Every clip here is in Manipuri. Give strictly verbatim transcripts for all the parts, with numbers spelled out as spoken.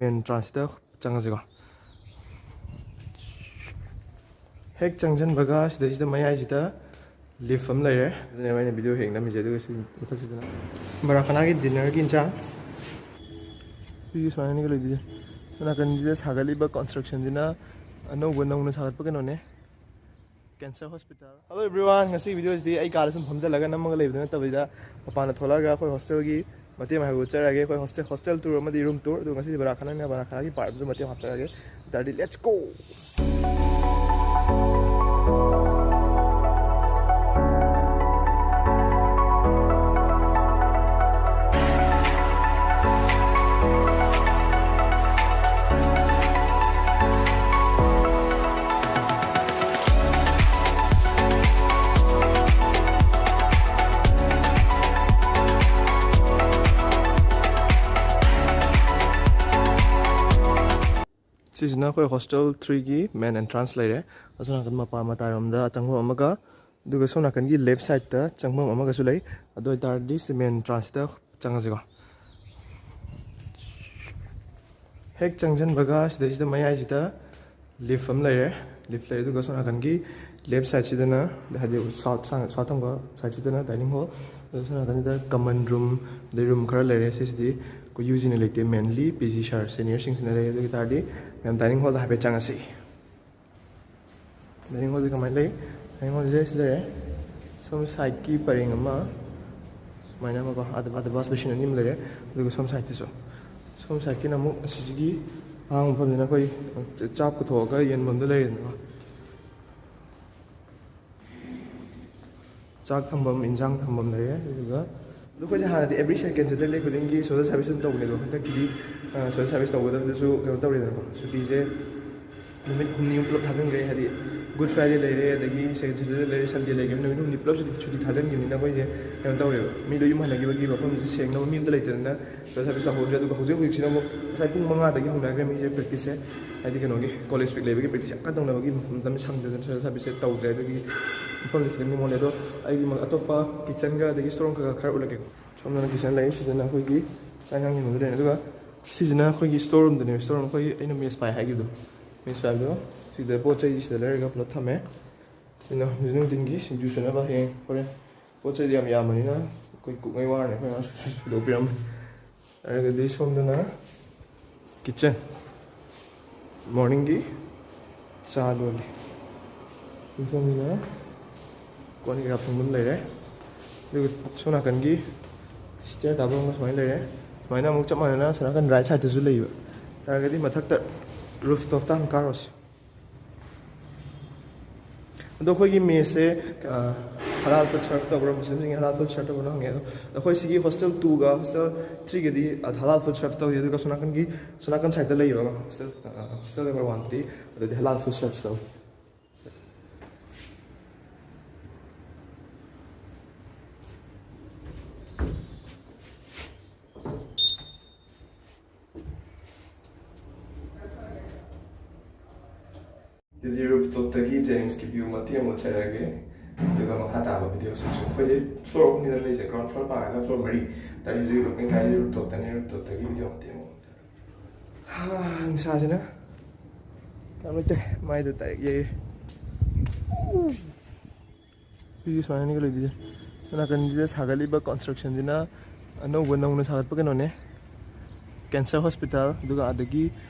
ꯃꯦꯟ ꯇ꯭ꯔꯥꯟꯁꯤꯗ ꯆꯪꯉꯁꯤꯀꯣ꯫ ꯍꯦꯛ ꯆꯪꯁꯤꯟꯕꯒ ꯁꯤꯗꯩꯁꯤꯗ ꯃꯌꯥꯏꯁꯤꯗ ꯂꯤꯐ ꯑꯃ ꯂꯩꯔꯦ꯫ ꯑꯗꯨꯅꯦꯕ ꯑꯩꯅ ꯚꯤꯗꯤꯑꯣ ꯍꯦꯛ ꯅꯝꯃꯤꯁꯦ꯫ ꯑꯗꯨꯒ ꯁꯤ ꯃꯊꯛꯁꯤꯗꯅ ꯕꯔꯥꯈꯅꯥꯒꯤ ꯗꯤꯟꯅꯔꯒꯤ ꯏꯟꯁꯥꯡ꯫ ꯁꯤꯒꯤ ꯁꯨꯃꯥꯏꯅꯅꯤꯒ ꯂꯩꯗꯣꯏꯁꯦ꯫ ꯁꯣꯝ ꯅꯥꯀꯟꯁꯤꯗ ꯁꯥꯒꯠꯂꯤꯕ ꯀꯟꯁꯇ꯭ꯔꯛꯁꯟꯁꯤꯅ ꯑꯅꯧꯕ ꯅꯧꯅ ꯁꯥꯒꯠꯄ ꯀꯩꯅꯣꯅꯦ, ꯀꯦꯟꯁꯔ ꯍꯣꯁꯄꯤꯇꯥꯜ꯫ Hello everyone, ꯉꯁꯤ ꯚꯤꯗꯤꯑꯣꯁꯤꯗꯤ ꯑꯩ ꯀꯥꯗ ꯁꯨꯝ ꯐꯝꯖꯜꯂꯒ ꯅꯝꯃꯒ ꯂꯩꯕꯗꯨ ꯅꯠꯇꯕꯤꯗ, ꯃꯄꯥꯟꯗ ꯊꯣꯛꯂꯛꯑꯒ ꯑꯩꯈꯣꯏ ꯍꯣꯁꯇꯦꯜꯒꯤ ꯃꯇꯦꯛ ꯑꯃ ꯍꯥꯏꯕꯗꯨ ꯆꯠꯆꯔꯛꯑꯒꯦ꯫ ꯑꯩꯈꯣꯏ ꯍꯣꯁꯇꯦꯜ, ꯍꯣꯁꯇꯦꯜ ꯇꯨꯔ ꯑꯃꯗꯤ ꯔꯨꯝ ꯇꯨꯔ꯫ ꯑꯗꯣ ꯉꯁꯤꯗꯤ ꯕꯔꯥꯈꯅꯥꯅ ꯕꯔꯥꯈꯅꯥꯒꯤ ꯄꯥꯔꯠ ꯑꯗꯨ ꯃꯇꯦꯛ ꯑꯃ ꯍꯥꯞꯆꯔꯛꯑꯒꯦ꯫ ꯑꯗꯨ ꯇꯥꯔꯗꯤ let's go! ꯁꯤꯁꯤꯅ ꯑꯩꯈꯣꯏ ꯍꯣꯁꯇꯦꯜ ꯊ꯭ꯔꯤꯒꯤ ꯃꯦꯟ ꯑꯦꯟꯇ꯭ꯔꯥꯟꯁ ꯂꯩꯔꯦ꯫ ꯑꯁꯣꯝ ꯅꯥꯀꯟ ꯃꯄꯥ ꯃꯇꯥꯏꯔꯣꯝꯗ ꯆꯪꯐꯝ ꯑꯃꯒ, ꯑꯗꯨꯒ ꯁꯣꯝ ꯅꯥꯀꯟꯒꯤ ꯂꯦꯐ ꯁꯥꯏꯗꯇ ꯆꯪꯐꯝ ꯑꯃꯒꯁꯨ ꯂꯩ꯫ ꯑꯗꯨ ꯑꯣꯏꯇꯥꯔꯗꯤ ꯁꯤ ꯃꯦꯟ ꯑꯦꯟꯇ꯭ꯔꯥꯟꯁꯁꯤꯗ ꯆꯪꯉꯁꯤꯀꯣ꯫ ꯍꯦꯛ ꯆꯪꯁꯤꯟꯕꯒ ꯁꯤꯗꯩꯁꯤꯗ ꯃꯌꯥꯏꯁꯤꯗ ꯂꯤꯐ ꯑꯃ ꯂꯩꯔꯦ꯫ ꯂꯤꯐ ꯂꯩꯔꯦ, ꯑꯗꯨꯒ ꯁꯣꯝ ꯅꯥꯀꯟꯒꯤ ꯂꯦꯐ ꯁꯥꯏꯗꯁꯤꯗꯅ, ꯍꯥꯏꯗꯤ ꯁꯥꯎꯠ ꯁꯥꯏꯗ, ꯁꯥꯎꯠ ꯊꯪꯕ ꯁꯥꯏꯗꯁꯤꯗꯅ ꯗꯥꯏꯅꯤꯡ ꯍꯣꯜ, ꯑꯗꯨꯒ ꯁꯣꯝ ꯅꯥꯀꯟꯁꯤꯗ ꯀꯃꯟ ꯔꯨꯝ, ꯑꯗꯩ ꯔꯨꯝ ꯈꯔ ꯂꯩꯔꯦ꯫ ꯁꯤꯁꯤꯗꯤ ꯑꯩꯈꯣꯏ ꯌꯨ ꯖꯤꯅ ꯂꯩꯇꯦ, ꯃꯦꯟꯂꯤ ꯄꯤ ꯖꯤ ꯁꯥꯔ ꯁꯦꯅꯤꯌꯔꯁꯤꯡꯁꯤꯅ ꯂꯩ꯫ ꯑꯗꯨ ꯑꯣꯏ ꯇꯥꯔꯗꯤ ꯃꯌꯥꯝ ꯗꯥꯏꯅꯤꯡ ꯍꯣꯜꯗ ꯍꯥꯏꯐꯦꯠ ꯆꯪꯉꯁꯤ꯫ ꯗꯥꯏꯅꯤꯡ ꯍꯣꯜꯁꯦ ꯀꯃꯥꯏꯅ ꯂꯩ? ꯗꯥꯏꯅꯤꯡ ꯍꯣꯜꯁꯦ ꯁꯤ ꯂꯩꯔꯦ꯫ ꯁꯣꯝ ꯁꯥꯏꯗꯀꯤ ꯄꯔꯦꯡ ꯑꯃ ꯁꯨꯃꯥꯏꯅ ꯑꯃꯀꯣ, ꯑꯥꯗ, ꯑꯥꯗ ꯋꯥꯁ ꯕꯦꯁꯤꯟ ꯑꯅꯤ ꯑꯃ ꯂꯩꯔꯦ꯫ ꯑꯗꯨꯒ ꯁꯣꯝ ꯁꯥꯏꯗꯇꯁꯨ, ꯁꯣꯝ ꯁꯥꯏꯗꯀꯤꯅ ꯑꯃꯨꯛ ꯑꯁꯤꯁꯤꯒꯤ ꯑꯍꯥꯡꯕ ꯃꯐꯝꯁꯤꯅ ꯑꯩꯈꯣꯏ ꯆꯥꯛ ꯄꯨꯊꯣꯛꯑꯒ ꯌꯦꯟꯐꯝꯗ ꯂꯩꯔꯦꯗꯅꯀꯣ꯫ ꯆꯥꯛ ꯊꯝꯐꯝ, ꯏꯟꯖꯥꯡ ꯊꯝꯐꯝ ꯂꯩꯔꯦ꯫ ꯑꯗꯨꯒ ꯑꯗꯣ ꯑꯩꯈꯣꯏꯁꯦ ꯍꯥꯟꯅꯗꯤ every second Saturday ꯈꯨꯗꯤꯡꯒꯤ social service ꯑꯗꯨꯝ ꯇꯧꯕꯅꯦ꯫ ꯑꯗꯣ ꯍꯟꯗꯛꯀꯤꯗꯤ, ꯑ, social service ꯇꯧꯒꯗꯕꯗꯨꯁꯨ ꯀꯩꯅꯣ ꯇꯧꯔꯦꯗꯅꯀꯣ, ꯁꯨꯇꯤꯁꯦ ꯅꯨꯃꯤꯠ ꯍꯨꯝꯅꯤ ꯄꯨꯂꯞ ꯊꯥꯖꯤꯟꯈ꯭ꯔꯦ꯫ ꯍꯥꯏꯗꯤ Good Friday ꯂꯩꯔꯦ, ꯑꯗꯒꯤ second Saturday ꯂꯩꯔꯦ, Sunday ꯂꯩꯔꯦ, ꯅꯨꯃꯤꯠ ꯍꯨꯝꯅꯤ ꯄꯨꯂꯞ ꯁꯨꯇꯤ, ꯁꯨꯇꯤ ꯊꯥꯖꯤꯟꯈꯤꯕꯅꯤꯅ ꯑꯩꯈꯣꯏꯁꯦ ꯀꯩꯅꯣ ꯇꯧꯔꯦꯕ, ꯃꯤꯗꯣ ꯌꯨꯝ ꯍꯟꯅꯈꯤꯕꯒꯤ ꯃꯐꯝꯁꯦ ꯁꯦꯡꯅꯕ ꯃꯤ ꯑꯝꯇ ꯂꯩꯇꯗꯅ social service ꯇꯧꯍꯧꯗ꯭ꯔꯦ꯫ ꯑꯗꯨꯒ ꯍꯧꯖꯤꯛ ꯍꯧꯖꯤꯛꯁꯤꯅ ꯑꯃꯨꯛ ꯉꯁꯥꯏ ꯄꯨꯡ ꯃꯉꯥꯗꯒꯤ ꯍꯧꯅꯈ꯭ꯔꯦ ꯃꯤꯁꯦ practice ꯁꯦ꯫ ꯍꯥꯏꯗꯤ ꯀꯩꯅꯣꯒꯤ college week ꯂꯩꯕꯒꯤ practice ꯌꯥꯝ ꯀꯟꯅ ꯇꯧꯅꯕꯒꯤ ꯃꯐꯝ ꯃꯇꯝ ꯁꯪꯗꯗꯅ social service ꯁꯦ ꯇꯧꯗ꯭ꯔꯦ꯫ ꯑꯗꯨꯒꯤ ꯃꯐꯝꯁꯦ ꯈꯤꯇꯪꯗꯤ ꯃꯣꯠꯂꯦ꯫ ꯑꯗꯣ ꯑꯩꯒꯤ ꯃ-, ꯑꯇꯣꯞꯄ kitchen ꯒ ꯑꯗꯒꯤ store room ꯈꯔ ꯈꯔ ꯎꯠꯂꯛꯀꯦꯀꯣ꯫ ꯁꯣꯝꯗꯅ kitchen ꯂꯩ, ꯁꯤꯗꯅ ꯑꯩꯈꯣꯏꯒꯤ ꯆꯥꯛ ꯏꯟꯁꯥꯡ ꯊꯣꯡꯕꯗ ꯂꯩꯔꯦ꯫ ꯑꯗꯨꯒ ꯁꯤꯁꯤꯅ ꯑꯩꯈꯣꯏꯒꯤ ꯁ꯭ꯇꯣꯔ ꯔꯨꯝꯗꯅꯦꯕ꯫ ꯁ꯭ꯇꯣꯔ ꯔꯨꯝ ꯑꯩꯈꯣꯏꯒꯤ ꯑꯩꯅ ꯃꯦꯁ ꯄꯥꯏ ꯍꯥꯏꯈꯤꯕꯗꯣ, ꯃꯦꯁ ꯄꯥꯏꯕꯗꯣ ꯁꯤꯗ ꯄꯣꯠ ꯆꯩ ꯁꯤꯗ ꯂꯩꯔꯒ ꯄꯨꯂꯞ ꯊꯝꯃꯦ꯫ ꯁꯤꯅ ꯍꯧꯖꯤꯛ ꯅꯨꯡꯊꯤꯟꯒꯤ ꯁꯤꯡꯖꯨ ꯁꯨꯅꯕ꯫ ꯍꯌꯦꯡ ꯍꯣꯔꯦꯟ ꯄꯣꯠ ꯆꯩꯗꯤ ꯌꯥꯝ ꯌꯥꯝꯕꯅꯤꯅ ꯑꯩꯈꯣꯏ ꯀꯨꯛꯉꯩ ꯋꯥꯔꯅꯤ꯫ ꯑꯩꯈꯣꯏ ꯉꯥ ꯁꯨ- ꯁꯨ- ꯁꯨꯗꯣꯛꯄꯤꯔꯝꯃꯦ꯫ ꯑꯗꯨꯗꯒꯤꯗꯤ ꯁꯣꯝꯗꯅ ꯀꯤꯠꯆꯟ, ꯃꯣꯔꯅꯤꯡꯒꯤ ꯆꯥ ꯂꯣꯜꯂꯤ꯫ ꯁꯣꯝꯗꯅ ꯀꯣꯟ ꯀꯩꯀꯥ ꯐꯦꯡꯐꯝ ꯂꯩꯔꯦ꯫ ꯑꯗꯨꯒ ꯁꯣꯝ ꯅꯥꯀꯟꯒꯤ ꯁ꯭ꯇꯦꯌꯔ ꯀꯥꯕ ꯑꯃ ꯁꯨꯃꯥꯏꯅ ꯂꯩꯔꯦ꯫ ꯁꯨꯃꯥꯏꯅ ꯑꯃꯨꯛ ꯆꯞ ꯃꯥꯟꯅꯅ ꯁꯣꯝ ꯅꯥꯀꯟ ꯔꯥꯏꯠ ꯁꯥꯏꯗꯠꯇꯁꯨ ꯂꯩꯕ꯫ ꯌꯥꯔꯒꯗꯤ ꯃꯊꯛꯇ ꯔꯨꯐ ꯇꯣꯞꯇ ꯍꯥꯟꯅ ꯀꯥꯔꯨꯔꯁꯤ꯫ ꯑꯗꯣ ꯑꯩꯈꯣꯏꯒꯤ ꯃꯦꯁꯁꯦ, ꯑ, ꯍꯂꯥꯜ ꯐꯨꯗ ꯁꯔꯚ ꯇꯧꯕ꯭ꯔꯥ, ꯃꯨꯁꯂꯤꯝꯁꯤꯡꯒꯤ ꯍꯂꯥꯜ ꯐꯨꯗ ꯁꯔꯚ ꯇꯧꯕ꯭ꯔꯥ ꯍꯪꯉꯦ꯫ ꯑꯗꯣ ꯑꯩꯈꯣꯏ ꯁꯤꯒꯤ ꯍꯣꯁꯇꯦꯜ ꯇꯨꯒ ꯍꯣꯁꯇꯦꯜ ꯊ꯭ꯔꯤꯒꯗꯤ, ꯑ, ꯍꯂꯥꯜ ꯐꯨꯗ ꯁꯔꯚ ꯇꯧꯗꯦ꯫ ꯑꯗꯨꯒ ꯁꯣꯝ ꯅꯥꯀꯟꯒꯤ, ꯁꯣꯝ ꯅꯥꯀꯟ ꯁꯥꯏꯗꯇ ꯂꯩꯌꯦꯕ ꯍꯣꯁꯇꯦꯜ, ꯑ, ꯍꯣꯁꯇꯦꯜ ꯅꯝꯕꯔ ꯋꯥꯟꯗꯤ ꯑꯗꯨꯗꯤ ꯍꯂꯥꯜ ꯐꯨꯗ ꯁꯔꯚ ꯇꯧꯏ꯫ ꯑꯗꯨꯗꯤ ꯔꯨꯐꯇꯣꯞꯇꯒꯤ ꯖꯦꯅꯤꯝꯁꯀꯤ ꯚ꯭ꯌꯨ ꯃꯇꯦꯛ ꯑꯃ ꯎꯠꯆꯔꯛꯑꯒꯦ, ꯑꯗꯨꯒ ꯃꯈꯥ ꯇꯥꯕ ꯚꯤꯗꯤꯑꯣꯁꯤꯡꯁꯨ꯫ ꯑꯩꯈꯣꯏꯁꯦ ꯐ꯭ꯂꯣꯔ ꯑꯍꯨꯝꯅꯤꯗ ꯂꯩꯁꯦ, ꯒ꯭ꯔꯥꯎꯟ ꯐ꯭ꯂꯣꯔ ꯄꯥꯔꯒ ꯐ꯭ꯂꯣꯔ ꯃꯔꯤ꯫ ꯇꯥꯔꯤꯛ ꯍꯧꯖꯤꯛ ꯔꯨꯐ ꯃꯩ ꯊꯥꯏꯁꯦ ꯔꯨꯐꯇꯣꯞꯇꯅꯤ, ꯔꯨꯐꯇꯣꯞꯇꯒꯤ ꯚꯤꯗꯤꯑꯣ ꯃꯇꯦꯛ ꯑꯃ ꯎꯠꯆꯔꯛꯑꯒꯦ꯫ ꯍꯥ, ꯅꯨꯡꯁꯥꯁꯤꯅ ꯌꯥꯝ ꯂꯩꯇꯦ, ꯃꯥꯏꯗ ꯗꯥꯏꯔꯦꯛ ꯌꯩꯔꯦ꯫ ꯁꯤꯒꯤ ꯁꯨꯃꯥꯏꯅꯅꯤꯀꯣ ꯂꯩꯗꯣꯏꯁꯦ꯫ ꯁꯣꯝ ꯅꯥꯀꯟꯁꯤꯗ ꯁꯥꯒꯠꯂꯤꯕ ꯀꯟꯁꯇ꯭ꯔꯛꯁꯟꯁꯤꯅ ꯑꯅꯧꯕ ꯅꯧꯅ ꯁꯥꯒꯠꯄ ꯀꯩꯅꯣꯅꯦ, ꯀꯦꯟꯁꯔ ꯍꯣꯁꯄꯤꯇꯥꯜ꯫ ꯑꯗꯨꯒ ꯑꯗꯒꯤ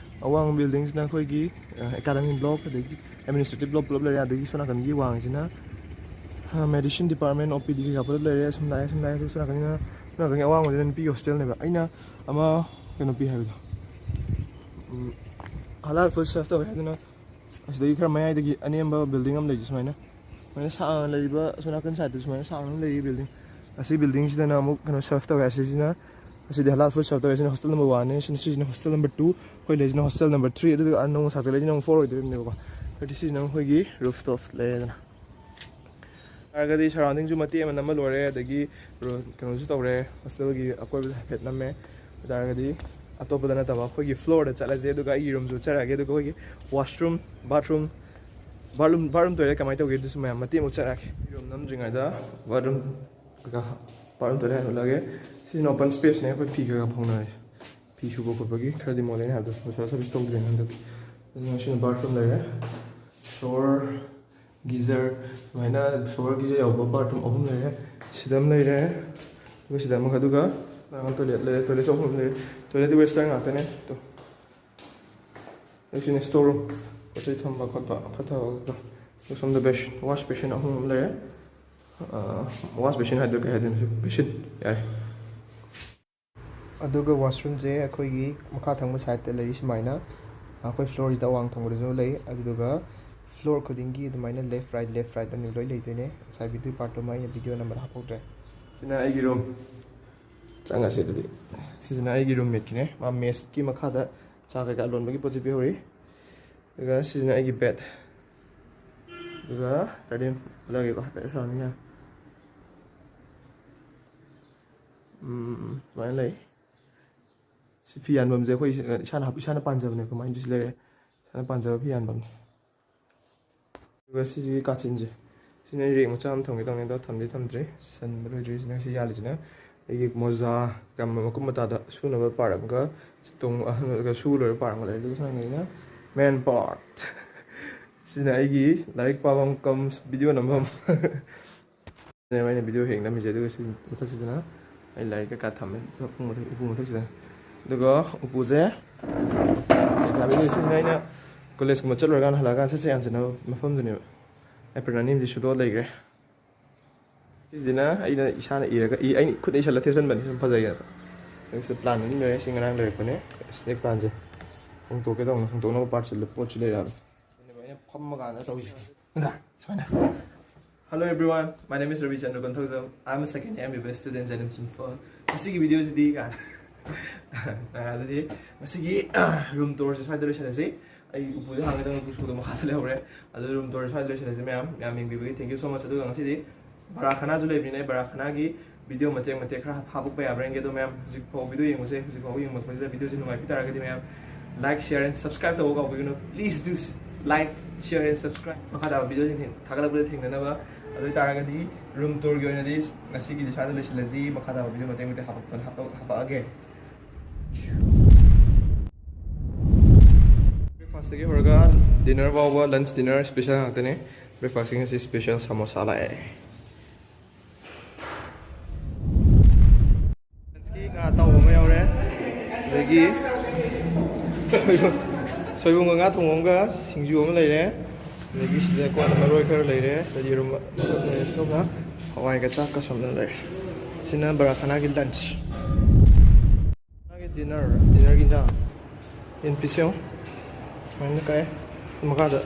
ꯑꯋꯥꯡꯕ ꯕꯤꯜꯗꯤꯡꯁꯤꯅ ꯑꯩꯈꯣꯏꯒꯤ, ꯑ, ꯑꯦꯀꯥꯗꯃꯤ ꯕ꯭ꯂꯣꯛ, ꯑꯗꯒꯤ ꯑꯦꯗꯃꯤꯅꯤꯁꯇ꯭ꯔꯦꯇꯤꯚ ꯕ꯭ꯂꯣꯛ ꯄꯨꯂꯞ ꯂꯩꯔꯦ꯫ ꯑꯗꯒꯤ ꯁꯣꯝ ꯅꯥꯀꯟꯒꯤ ꯋꯥꯡꯁꯤꯅ, ꯑ, ꯃꯦꯗꯤꯁꯤꯟ ꯗꯤꯄꯥꯔꯠꯃꯦꯟ, ꯑꯣ ꯄꯤ ꯗꯤ ꯀꯩꯀꯥ ꯄꯨꯂꯞ ꯂꯩꯔꯦ꯫ ꯁꯨꯝ ꯂꯥꯛꯑꯦ, ꯁꯨꯝ ꯂꯥꯛꯑꯦ꯫ ꯑꯗꯨ ꯁꯣꯝ ꯅꯥꯀꯟꯒꯤꯅ, ꯁꯣꯝ ꯅꯥꯀꯟꯒꯤ ꯑꯋꯥꯡꯕꯁꯤꯅ ꯅꯨꯄꯤꯒꯤ ꯍꯣꯁꯇꯦꯜꯅꯦꯕ꯫ ꯑꯩꯅ ꯑꯃ ꯀꯩꯅꯣ ꯄꯤ ꯍꯥꯏꯕꯗꯣ, ꯎꯝ, ꯍꯂꯥꯜ ꯐꯨꯗ ꯁꯔꯚ ꯇꯧꯋꯦ ꯍꯥꯏꯗꯨꯅ ꯑꯁꯤꯗꯒꯤ ꯈꯔ ꯃꯌꯥꯏꯗꯒꯤ ꯑꯅꯦꯝꯕ ꯕꯤꯜꯗꯤꯡ ꯑꯃ ꯂꯩꯁꯦ ꯁꯨꯃꯥꯏꯅ꯫ ꯁꯨꯃꯥꯏꯅ ꯁꯥꯡꯅ ꯂꯩꯔꯤꯕ ꯑꯁꯣꯝ ꯅꯥꯀꯟ ꯁꯥꯏꯗꯇ ꯁꯨꯃꯥꯏꯅ ꯁꯥꯡꯅ ꯂꯩꯔꯤ ꯕꯤꯜꯗꯤꯡ꯫ ꯑꯁꯤ ꯕꯤꯜꯗꯤꯡꯁꯤꯗꯅ ꯑꯃꯨꯛ ꯀꯩꯅꯣ ꯁꯔꯚ ꯇꯧꯋꯦ꯫ ꯑꯁꯤꯁꯤꯅ, ꯑꯁꯤꯗꯤ ꯍꯂꯥꯜ ꯐꯨꯗ ꯁꯔꯚ ꯇꯧꯋꯦ꯫ ꯑꯁꯤꯅ ꯍꯣꯁꯇꯦꯜ ꯅꯝꯕꯔ ꯋꯥꯟꯅꯦ꯫ ꯁꯤꯅ, ꯁꯤꯁꯤꯅ ꯍꯣꯁꯇꯦꯜ ꯅꯝꯕꯔ ꯇꯨ꯫ ꯑꯩꯈꯣꯏ ꯂꯩꯁꯤꯅ ꯍꯣꯁꯇꯦꯜ ꯅꯝꯕꯔ ꯊ꯭ꯔꯤ꯫ ꯑꯗꯨꯒ ꯅꯧꯅ ꯁꯥꯒꯠꯂꯛꯏꯁꯤꯅ ꯑꯃꯨꯛ ꯐꯣꯔ ꯑꯣꯏꯗꯣꯏꯅꯦꯕꯀꯣ꯫ ꯑꯗꯨꯗꯤ ꯁꯤꯁꯤꯅ ꯑꯃꯨꯛ ꯑꯩꯈꯣꯏꯒꯤ ꯔꯨꯐ ꯇꯣꯞ ꯂꯩꯔꯦꯗꯅ꯫ ꯍꯥꯏꯔꯒꯗꯤ ꯁꯔꯥꯎꯟꯗꯤꯡꯁꯨ ꯃꯇꯦꯛ ꯑꯃ ꯅꯝꯕ ꯂꯣꯏꯔꯦ, ꯑꯗꯒꯤ ꯔꯣ-, ꯀꯩꯅꯣꯁꯨ ꯇꯧꯔꯦ, ꯍꯣꯁꯇꯦꯜꯒꯤ ꯑꯀꯣꯏꯕꯗ ꯍꯥꯏꯐꯦꯠ ꯅꯝꯃꯦ꯫ ꯑꯗꯨ ꯇꯥꯔꯒꯗꯤ ꯑꯇꯣꯞꯄꯗ ꯅꯠꯇꯕ ꯑꯩꯈꯣꯏꯒꯤ ꯐ꯭ꯂꯣꯔꯗ ꯆꯠꯂꯁꯦ, ꯑꯗꯨꯒ ꯑꯩꯒꯤ ꯔꯨꯝꯁꯨ ꯎꯠꯆꯔꯛꯑꯒꯦ꯫ ꯑꯗꯨꯒ ꯑꯩꯈꯣꯏꯒꯤ ꯋꯥꯁꯔꯨꯝ, ꯕꯥꯠꯔꯨꯝ, ꯕꯥꯠꯔꯨꯝ, ꯕꯥꯠꯔꯨꯝ ꯇꯣꯏꯂꯦꯠ ꯀꯃꯥꯏꯅ ꯇꯧꯒꯦ ꯑꯗꯨꯁꯨ ꯃꯌꯥꯝ ꯃꯇꯦꯛ ꯑꯃ ꯎꯠꯆꯔꯛꯑꯒꯦ꯫ ꯔꯨꯝ ꯅꯝꯗ꯭ꯔꯤꯉꯩꯗ ꯕꯥꯠꯔꯨꯝ ꯀꯩꯀꯥ, ꯕꯥꯠꯔꯨꯝ ꯇꯣꯏꯂꯦꯠ ꯍꯥꯟꯅ ꯎꯠꯂꯛꯑꯒꯦ꯫ ꯁꯤꯁꯤꯅ ꯑꯣꯄꯟ ꯁ꯭ꯄꯦꯁꯅꯦ, ꯑꯩꯈꯣꯏ ꯐꯤ ꯀꯩꯀꯥ ꯐꯧꯅꯔꯦ꯫ ꯐꯤ ꯁꯨꯕ ꯈꯣꯠꯄꯒꯤ ꯈꯔꯗꯤ ꯃꯣꯠꯂꯦ ꯑꯩꯅ ꯍꯥꯏꯕꯗꯣ, ꯉꯁꯥꯏ ꯁꯥꯔꯚꯤꯁ ꯇꯧꯗ꯭ꯔꯦꯅ ꯍꯟꯗꯛ꯫ ꯑꯗꯨꯅ ꯁꯤꯅ ꯕꯥꯠꯔꯨꯝ ꯂꯩꯔꯦ, ꯁꯣꯋꯔ, ꯒꯤꯖꯔ, ꯁꯨꯃꯥꯏꯅ ꯁꯣꯋꯔ ꯒꯤꯖꯔ ꯌꯥꯎꯕ ꯕꯥꯠꯔꯨꯝ ꯑꯍꯨꯝ ꯂꯩꯔꯦ꯫ ꯁꯤꯗ ꯑꯃ ꯂꯩꯔꯦ, ꯑꯗꯨꯒ ꯁꯤꯗ ꯑꯃꯒ, ꯑꯗꯨꯒ ꯇꯣꯏꯂꯦꯠ ꯂꯩꯔꯦ, ꯇꯣꯏꯂꯦꯠꯁꯨ ꯑꯍꯨꯝ ꯂꯩꯔꯦ꯫ ꯇꯣꯏꯂꯦꯠꯇꯤ ꯋꯦꯁꯇꯔꯟ ꯉꯥꯛꯇꯅꯦ꯫ ꯑꯗꯣ ꯁꯤꯅ ꯁ꯭ꯇꯣꯔ ꯔꯨꯝ, ꯄꯣꯠ ꯆꯩ ꯊꯝꯕ ꯈꯣꯠꯄ ꯐꯠꯇꯕ꯫ ꯑꯗꯣ ꯁꯣꯝꯗ ꯕꯦꯁ-, ꯋꯥꯁ ꯕꯦꯁꯤꯟ ꯑꯍꯨꯝ ꯑꯃ ꯂꯩꯔꯦ꯫ ꯑ, ꯋꯥꯁ ꯕꯦꯁꯤꯟ ꯍꯥꯏꯗꯣꯏ ꯀꯩ ꯍꯥꯏꯗꯣꯏꯅꯣ? ꯕꯦꯁꯤꯟ ꯌꯥꯔꯦ꯫ ꯑꯗꯨꯒ ꯋꯥꯁꯔꯨꯝꯁꯦ ꯑꯩꯈꯣꯏꯒꯤ ꯃꯈꯥ ꯊꯪꯕ ꯁꯥꯏꯗꯇ ꯂꯩꯔꯤ ꯁꯨꯃꯥꯏꯅ꯫ ꯑꯩꯈꯣꯏ ꯐ꯭ꯂꯣꯔꯁꯤꯗ ꯑꯋꯥꯡ ꯊꯪꯕꯗꯁꯨ ꯂꯩ꯫ ꯑꯗꯨꯗꯨꯒ ꯐ꯭ꯂꯣꯔ ꯈꯨꯗꯤꯡꯒꯤ ꯑꯗꯨꯃꯥꯏꯅ ꯂꯦꯐ ꯔꯥꯏꯠ, ꯂꯦꯐ ꯔꯥꯏꯠ ꯑꯅꯤ ꯂꯣꯏ ꯂꯩꯗꯣꯏꯅꯦ꯫ ꯉꯁꯥꯏ ꯚꯤꯗꯤꯑꯣ ꯄꯥꯔꯠꯇꯨꯃ ꯑꯩꯅ ꯚꯤꯗꯤꯑꯣ ꯅꯝꯕꯗ ꯍꯥꯞꯍꯧꯗ꯭ꯔꯦ꯫ ꯁꯤꯅ ꯑꯩꯒꯤ ꯔꯨꯝ꯫ ꯆꯪꯉꯁꯤ ꯑꯗꯨꯗꯤ꯫ ꯁꯤꯁꯤꯅ ꯑꯩꯒꯤ ꯔꯨꯝꯃꯦꯠꯀꯤꯅꯦ꯫ ꯃꯥ ꯃꯦꯁꯀꯤ ꯃꯈꯥꯗ ꯆꯥ ꯀꯩꯀꯥ ꯂꯣꯟꯕꯒꯤ ꯄꯣꯠ ꯆꯩ ꯄꯤꯍꯧꯔꯤ꯫ ꯑꯗꯨꯒ ꯁꯤꯁꯤꯅ ꯑꯩꯒꯤ ꯕꯦꯠ꯫ ꯑꯗꯨꯒ ꯀꯔꯤ ꯎꯠꯂꯒꯦꯀꯣ, ꯍꯥꯏꯐꯦꯠ ꯁꯥꯎꯅꯤꯡꯉꯥꯏ꯫ ꯎꯝ, ꯁꯨꯃꯥꯏꯅ ꯂꯩ꯫ ꯁꯤ ꯐꯤ ꯌꯥꯟꯐꯝꯁꯦ ꯑꯩꯈꯣꯏ ꯏꯁꯥꯅ ꯍꯥꯞ-, ꯏꯁꯥꯅ ꯄꯥꯟꯖꯕꯅꯦ, ꯀꯃꯥꯏꯅ ꯁꯤ ꯂꯩꯔꯦ, ꯏꯁꯥꯅ ꯄꯥꯟꯖꯕ ꯐꯤ ꯌꯥꯟꯐꯝꯅꯦ꯫ ꯑꯗꯨꯒ ꯁꯤꯁꯤꯒꯤ ꯀꯥꯆꯤꯟꯁꯦ, ꯁꯤꯅ ꯑꯩ ꯔꯦꯛ ꯃꯆꯥ ꯑꯃ ꯊꯝꯒꯦ ꯇꯧꯅꯤ, ꯑꯗꯣ ꯊꯝꯗꯤ ꯊꯝꯗ꯭ꯔꯤ, ꯁꯟꯕ ꯂꯣꯏꯗ꯭ꯔꯤ꯫ ꯁꯤꯅ ꯁꯤ ꯌꯥꯜꯂꯤꯁꯤꯅ ꯑꯩꯒꯤ ꯃꯣꯖꯥ, ꯀꯝ-, ꯃꯀꯨꯞ ꯃꯇꯥꯗ ꯁꯨꯅꯕ ꯄꯥꯔꯠ ꯑꯃꯒ, ꯇꯣꯡ-, ꯑꯗꯨꯒ ꯁꯨ ꯂꯣꯏꯔ ꯄꯥꯔꯠ ꯑꯃꯒ ꯂꯩ꯫ ꯑꯗꯨꯒ ꯁꯨꯃꯥꯏꯅ ꯑꯩꯅ ꯃꯦꯟ ꯄꯥꯔꯠ꯫ ꯁꯤꯅ ꯑꯩꯒꯤ ꯂꯥꯏꯔꯤꯛ ꯄꯥꯐꯝ ꯀꯝ ꯚꯤꯗꯤꯑꯣ ꯅꯝꯐꯝ꯫ ꯁꯤꯅꯦꯕ ꯑꯩꯅ ꯚꯤꯗꯤꯑꯣ ꯍꯦꯛ ꯅꯝꯃꯤꯁꯦ꯫ ꯑꯗꯨꯒ ꯁꯤ ꯃꯊꯛꯁꯤꯗꯅ ꯑꯩ ꯂꯥꯏꯔꯤꯛ ꯀꯩꯀꯥ ꯊꯝꯃꯦ, ꯐꯃꯨꯡ ꯃꯊꯛ, ꯎꯄꯨ ꯃꯊꯛꯁꯤꯗ꯫ ꯑꯗꯨꯒ ꯎꯄꯨꯁꯦ, ꯁꯤꯁꯤꯅ ꯑꯩꯅ ꯀꯣꯂꯦꯖꯀꯨꯝꯕ ꯆꯠꯂꯨꯔꯀꯥꯟꯗ ꯍꯜꯂꯛꯑꯀꯥꯟꯗ ꯁꯠ ꯁꯠ ꯌꯥꯟꯁꯤꯟꯅꯕ ꯃꯐꯝꯗꯨꯅꯦꯕ꯫ ꯑꯦꯄ꯭ꯔꯤꯜ ꯑꯅꯤ ꯑꯃꯗꯤ ꯁꯨꯗꯣꯛꯑ ꯂꯩꯈ꯭ꯔꯦ꯫ ꯁꯤꯁꯤꯅ ꯑꯩꯅ ꯏꯁꯥꯅ ꯏꯔꯒ, ꯏ-, ꯑꯩꯅ ꯈꯨꯠꯅ ꯏꯁꯜꯂ ꯊꯦꯠꯆꯟꯕꯅꯤ, ꯁꯨꯝ ꯐꯖꯩꯌꯦꯅ꯫ ꯑꯗꯨꯒ ꯁꯤꯗ ꯄ꯭ꯂꯥꯟ ꯑꯅꯤ ꯂꯩꯔꯦ, ꯁꯤ ꯉꯔꯥꯡ ꯂꯩꯔꯛꯄꯅꯦ꯫ ꯁ꯭ꯅꯦꯛ ꯄ꯭ꯂꯥꯟꯁꯦ ꯍꯣꯡꯇꯣꯛꯀꯦ ꯇꯧꯅꯤ, ꯍꯣꯡꯇꯣꯛꯅꯕ ꯄꯥꯔꯠꯁꯤꯗ ꯄꯣꯠꯁꯨ ꯂꯩꯔꯛꯑꯕꯅꯤ꯫ ꯑꯗꯨꯅꯦꯕ ꯑꯩꯅ ꯐꯝꯃ ꯀꯥꯟꯗ ꯇꯧꯔꯤꯁꯦ꯫ ꯅꯠꯇ꯭ꯔꯥ? ꯁꯨꯃꯥꯏꯅ꯫ Hello everyone, my name is Ravi Chandra Konthoujam. I'm a second year M B B S student, J N M Symphony. ꯉꯁꯤꯒꯤ ꯚꯤꯗꯤꯑꯣꯁꯤꯗꯤ ꯀꯥꯏꯅ꯫ ꯑꯗꯨꯗꯤ ꯉꯁꯤꯒꯤ ꯔꯨꯝ ꯇꯨꯔꯁꯦ ꯁ꯭ꯋꯥꯏꯗ ꯂꯣꯏꯁꯤꯜꯂꯁꯤ꯫ ꯑꯩ ꯎꯄꯨꯗ ꯍꯥꯡꯒꯦ ꯇꯧꯕ, ꯎꯄꯨ ꯁꯨꯗꯣ ꯃꯈꯥꯗ ꯂꯩꯍꯧꯔꯦ꯫ ꯑꯗꯨ ꯔꯨꯝ ꯇꯨꯔꯁꯦ ꯁ꯭ꯋꯥꯏꯗ ꯂꯣꯏꯁꯤꯜꯂꯁꯤ ꯃꯌꯥꯝ꯫ ꯃꯌꯥꯝ ꯌꯦꯡꯕꯤꯕꯒꯤ thank you so much꯫ ꯑꯗꯨꯒ ꯉꯁꯤꯗꯤ ꯕꯔꯥ ꯈꯅꯥꯁꯨ ꯂꯩꯕꯅꯤꯅ, ꯑꯩ ꯕꯔꯥ ꯈꯅꯥꯒꯤ ꯚꯤꯗꯤꯑꯣ ꯃꯇꯦꯛ ꯃꯇꯦꯛ ꯈꯔ ꯍꯥꯞꯄꯛꯄ ꯌꯥꯕ꯭ꯔꯥ ꯌꯦꯡꯒꯦ꯫ ꯑꯗꯣ ꯃꯌꯥꯝ ꯍꯧꯖꯤꯛ ꯐꯥꯎ ꯚꯤꯗꯤꯑꯣ ꯌꯦꯡꯕꯁꯦ, ꯍꯧꯖꯤꯛ ꯐꯥꯎ ꯌꯦꯡꯕꯁꯤꯗ ꯚꯤꯗꯤꯑꯣꯁꯦ ꯅꯨꯡꯉꯥꯏꯕꯤ ꯇꯥꯔꯒꯗꯤ ꯃꯌꯥꯝ like, share and subscribe ꯇꯧꯕ ꯀꯥꯎꯕꯤꯒꯅꯨ꯫ Please do like, share and subscribe꯫ ꯃꯈꯥ ꯇꯥꯕ ꯚꯤꯗꯤꯑꯣꯁꯤꯡ ꯊꯦꯡ-, ꯊꯥꯒꯠꯂꯛꯄꯗ ꯊꯦꯡꯅꯅꯕ꯫ ꯑꯗꯨ ꯑꯣꯏ ꯇꯥꯔꯒꯗꯤ ꯔꯨꯝ ꯇꯨꯔꯒꯤ ꯑꯣꯏꯅꯗꯤ ꯉꯁꯤꯒꯤꯗꯤ ꯁ꯭ꯋꯥꯏꯗ ꯂꯣꯏꯁꯤꯜꯂꯁꯤ꯫ ꯃꯈꯥ ꯇꯥꯕ ꯚꯤꯗꯤꯑꯣ ꯃꯇꯦꯛ ꯃꯇꯦꯛ ꯍꯥꯄꯛꯄ-, ꯍꯥꯄꯛ-, ꯍꯥꯄꯛꯑꯒꯦ꯫ Breakfastꯇꯒꯤ ꯍꯧꯔꯒ dinner ꯐꯥꯎꯕ, lunch dinner special ꯉꯥꯛꯇꯅꯦ꯫ Breakfastꯀꯤ ꯉꯁꯤ special ꯁꯃꯣꯁꯥ ꯂꯥꯛꯑꯦ꯫ Lunchꯀꯤ ꯉꯥ ꯑꯇꯥꯎꯕ ꯑꯃ ꯌꯥꯎꯔꯦ, ꯑꯗꯒꯤ ꯁꯣꯏꯕꯨꯝ, ꯁꯣꯏꯕꯨꯝꯒ ꯉꯥ ꯊꯣꯡꯕ ꯑꯃꯒ ꯁꯤꯡꯖꯨ ꯑꯃ ꯂꯩꯔꯦ, ꯑꯗꯒꯤ ꯁꯤꯗ ꯀꯣꯟꯅ ꯃꯔꯣꯏ ꯈꯔ ꯂꯩꯔꯦ, ꯁꯤꯗ ꯌꯦꯔꯨꯝ ꯑꯃ ꯂꯩꯔꯦ, ꯑꯗꯨꯒ ꯍꯋꯥꯏꯒ ꯆꯥꯛꯀ ꯁꯣꯝꯗ ꯂꯩꯔꯦ꯫ ꯁꯤꯅ ꯕꯔꯥꯈꯥꯅꯥꯒꯤ lunch꯫ ꯃꯥꯒꯤ dinner, dinnerꯒꯤ ꯏꯟꯖꯥꯡ꯫ ꯌꯦꯟ piece ꯌꯦꯡꯉꯨ꯫ ꯁꯨꯃꯥꯏꯅ ꯀꯛꯑꯦ꯫ ꯃꯈꯥꯗ,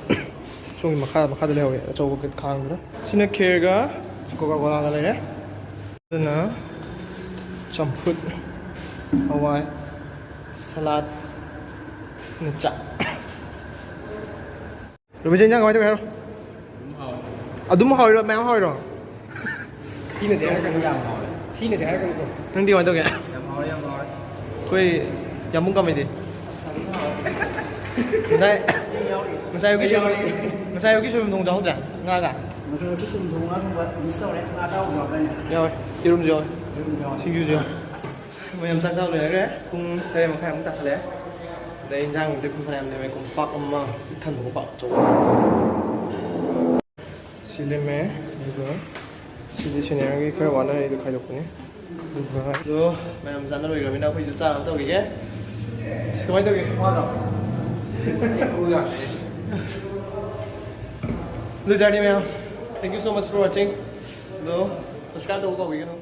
ꯁꯣꯝꯒꯤ ꯃꯈꯥ, ꯃꯈꯥꯗ ꯂꯩꯍꯧꯋꯦ ꯑꯆꯧꯕ ꯈꯥꯡꯗꯨꯅ꯫ ꯁꯤꯅ ꯈꯦꯔꯒ Coca Colaꯒ ꯂꯩꯔꯦ꯫ ꯑꯗꯨꯅ ꯆꯝꯐꯨꯠ, ꯍꯋꯥꯏ, salad, ꯅ ꯆꯥꯛ꯫ ꯔꯣꯕꯤꯟꯁꯟ, ꯏꯟꯖꯥꯡ ꯀꯃꯥꯏꯅ ꯇꯧꯒꯦ ꯍꯥꯏꯔꯣ? ꯑꯗꯨꯝ ꯍꯥꯎꯔꯤꯔꯣ? ꯃꯌꯥꯝ ꯍꯥꯎꯔꯤꯔꯣ? ꯊꯤꯅꯗꯤ ꯍꯥꯏꯔꯛꯀꯅꯨ꯫ ꯌꯥꯝ ꯍꯥꯎꯔꯦ꯫ ꯊꯤꯅꯗꯤ ꯍꯥꯏꯔꯛꯀꯅꯨꯀꯣ꯫ ꯅꯪꯗꯤ ꯀꯃꯥꯏꯅ ꯇꯧꯒꯦ? ꯌꯥꯝ ꯍꯥꯎꯔꯦ, ꯌꯥꯝ ꯍꯥꯎꯔꯦ꯫ ꯑꯩꯈꯣꯏ ꯌꯥꯝꯕꯨꯡ ꯀꯥꯃꯩꯗꯤ? ꯑꯁ, ꯑꯗꯨꯝ ꯍꯥꯎꯔꯦ꯫ ꯉꯁꯥꯏ, ꯑꯩ ꯌꯥꯎꯔꯤ꯫ ꯉꯁꯥꯏ ꯑꯌꯨꯛꯀꯤ ꯑꯩ ꯁꯣꯏꯕꯨꯝ, ꯌꯥꯎꯔꯤ꯫ ꯉꯁꯥꯏ ꯑꯌꯨꯛꯀꯤ ꯁꯣꯏꯕꯨꯝ ꯊꯣꯡ ꯆꯥꯍꯧꯗ꯭ꯔꯦ? ꯉꯥꯒ? ꯉꯁꯥꯏ ꯑꯌꯨꯛꯀꯤ ꯁꯣꯏꯕꯨꯝ ꯊꯣꯡ ꯉꯥ ꯊꯣꯡꯕ miss ꯇꯧꯔꯦ꯫ ꯉꯥ ꯑꯇꯥꯎꯕꯁꯨ ꯌꯥꯎꯗꯥꯏꯅꯦ? ꯌꯥꯎꯋꯦ꯫ ꯌꯦꯔꯨꯝꯁꯨ ꯌꯥꯎꯋꯦ꯫ ꯌꯦꯔꯨꯝꯁꯨ ꯌꯥꯎꯋꯦ꯫ ꯁꯤꯡꯖꯨꯁꯨ ꯌꯥꯎꯋꯦ꯫ ꯃꯌꯥꯝ ꯆꯥꯛ ꯆꯥꯕ ꯂꯣꯏꯔꯒ ꯄꯨꯡ ꯇꯔꯦꯠ ꯃꯈꯥꯏꯃꯨꯛ ꯇꯥꯁꯜꯂꯛꯑꯦ꯫ ꯑꯗꯩ ꯏꯟꯖꯥꯡꯕꯨꯗꯤ ꯄꯨꯡ ꯐꯅꯌꯥꯝ ꯂꯦꯝꯃꯦ, ꯀꯣꯝꯄꯥꯛ ꯑꯃ ꯄꯤꯛ ꯊꯟꯕ ꯀꯣꯝꯄꯥꯛ ꯑꯆꯧꯕ꯫ ꯁꯤ ꯂꯦꯝꯃꯦ, ꯑꯗꯨꯒ ꯁꯤꯗꯤ seniorꯒꯤ ꯈꯔ ꯋꯥꯅꯔꯦ, ꯑꯩꯗꯣ ꯈꯥꯏꯗꯣꯛꯄꯅꯦ꯫ ꯑꯗꯨꯒ ꯑꯗꯣ ꯃꯌꯥꯝ ꯆꯥꯅ ꯂꯣꯏꯈ꯭ꯔꯕꯅꯤꯅ ꯑꯩꯈꯣꯏꯁꯨ ꯆꯥꯅꯕ ꯇꯧꯈꯤꯒꯦ꯫ ꯑꯁ, ꯀꯃꯥꯏꯅ ꯇꯧꯒꯦ? ꯑꯗꯨ ꯑꯣꯏꯇꯥꯔꯗꯤ ꯃꯌꯥꯝ, thank you so much for watching꯫ ꯑꯗꯣ subscribe ꯇꯧꯕ ꯀꯥꯎꯕꯤꯒꯅꯨ꯫